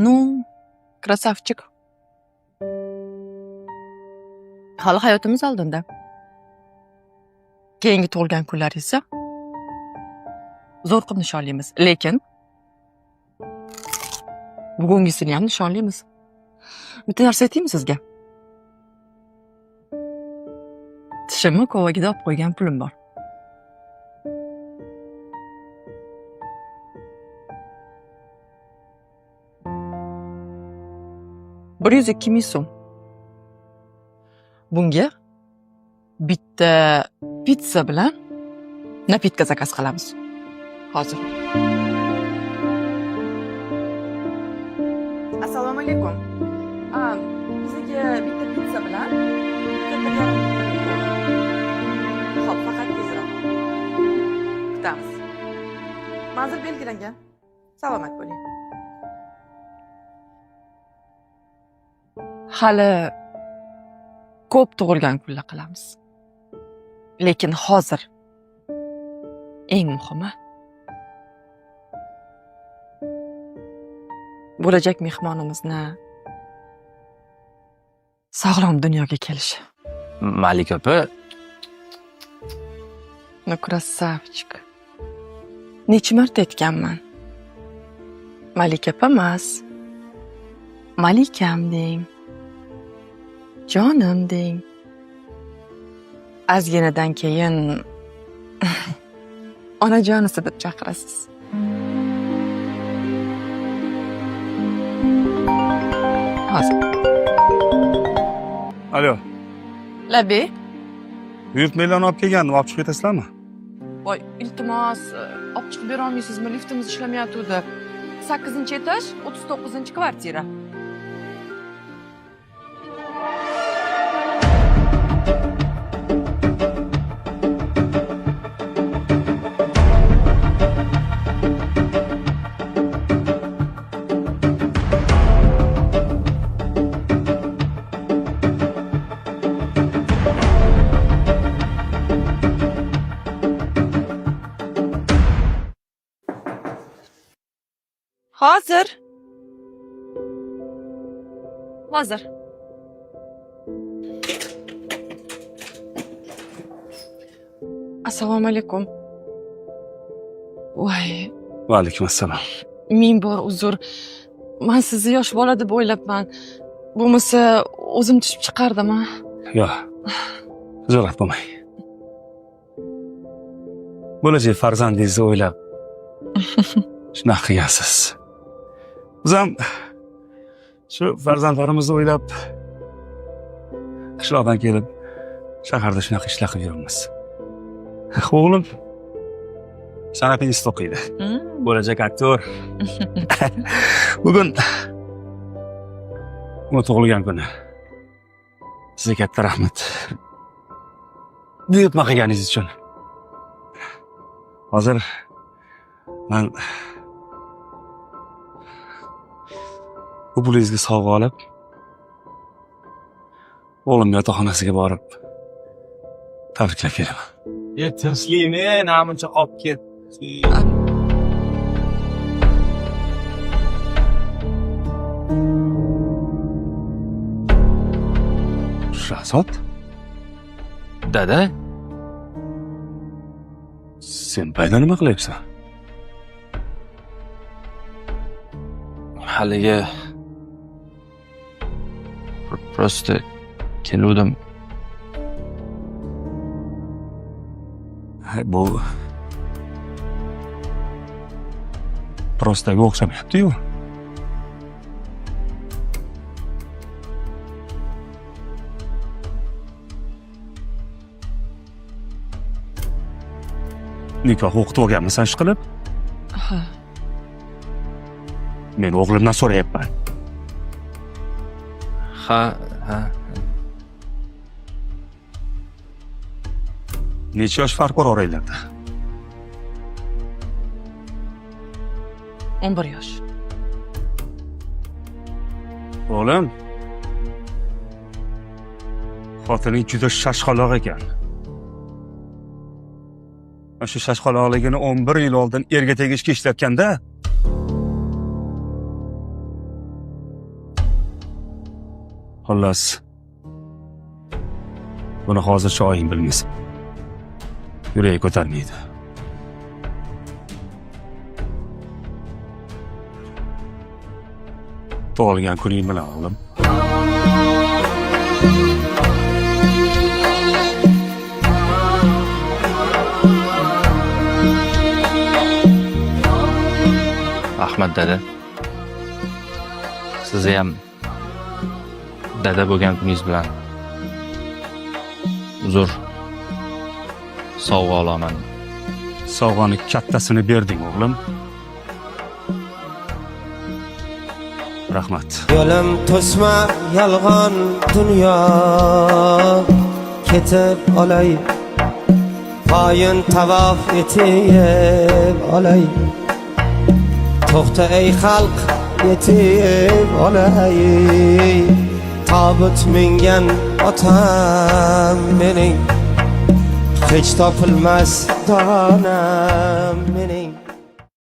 Ну, красавчик. Hali hayotimiz oldinda. Keyingi tug'ilgan kunlaringizni zo'r qilib nishonlaymiz. Lekin bugungisini ham nishonlaymiz. Bitta narsa aytaymi sizga? Tishimni kovagida olib qo'ygan pulim bor. 102 000 so'm. Bunga bitta pitsa bilan напитка zakaz qilamiz. Hozir. Assalomu alaykum. A, bizga bitta pitsa bilan bitta 1,5 litrli kola. Xo'p, faqat tezroq. Kutamiz. Manzil belgilangan. Salomat bo'ling. Hali ko'p tug'ilgan kunlar qilamiz. Lekin hozir eng muhimi bo'lajak mehmonimizni sog'lom dunyoga kelishi. Malika opa. Ну, красавчик. Necha marta aytganman. Malika opa emas. Malikam deng. Jonim deng. Ozginadan keyin onajonisi deb chaqirasiz. Hozir. Alo. Labi. Buyurtmalarni olib kelgandim, olib chiqib ketasizlarmi? Voy, iltimos, olib chiqib bera olmaysizmi? Liftimiz ishlamayotgandi. 8-etaj, 39-kvartira. Hozir. Hozir. Assalomu alaykum. Voy, Va alaykum assalom. Ming bor uzr. Man sizni yosh bola deb o'ylabman. Bo'lmasa o'zim tushib chiqardim, a. Yo'q. Xijolat bo'lmang. Bo'lajak farzandingizni o'ylab shunaqa qilgansiz. Biz ham shu farzandlarimizni o'ylab qishloqdan kelib shaharda shunaqa ishlar qilib yuribmiz. O'g'lim san'at institutida o'qiydi. Bo'lajak aktyor. Bugun uni tug'ilgan kuni. Sizga katta rahmat. Buyurtma qilganingiz uchun. Hozir man bu pulingizga sovg'a olib, o'g'lim yotoqxonasiga borib tabriklab kelaman. E, tinchlikmi, namuncha qolib ketdi. Shahzod, Dada, sen payda nima qilyapsan? Haligi просто keluvdim. Hay, bu просто ga o'xshamayapti-yu. Nikoh o'qitib olganmisan ish qilib? Ha. Men o'g'limdan so'rayapman. Ha. Necha yosh farq bor oranglarda? 11 yosh. O'g'lim, xotining juda shashqaloq ekan. Shu shashqaloqligini 11 yil oldin erga tegishga ishlatganda xullas, buni hozircha oying bilmas. Yuragi ko'tarmaydi. Tug'ilgan kuning bilan, o'g'lim. Rahmat, dada. Sizni ham dada bo'lgan kuningiz bilan. Uzr. Sovg'a olaman. Sovg'ani kattasini berding, o'g'lim. Rahmat. Yo'lim to'sma yolg'on dunyo, ketib olay, poyin tavof etib olay. To'xta, ey xalq, yetib olay. Tobut mingan otam mening, hech topilmas donam mening.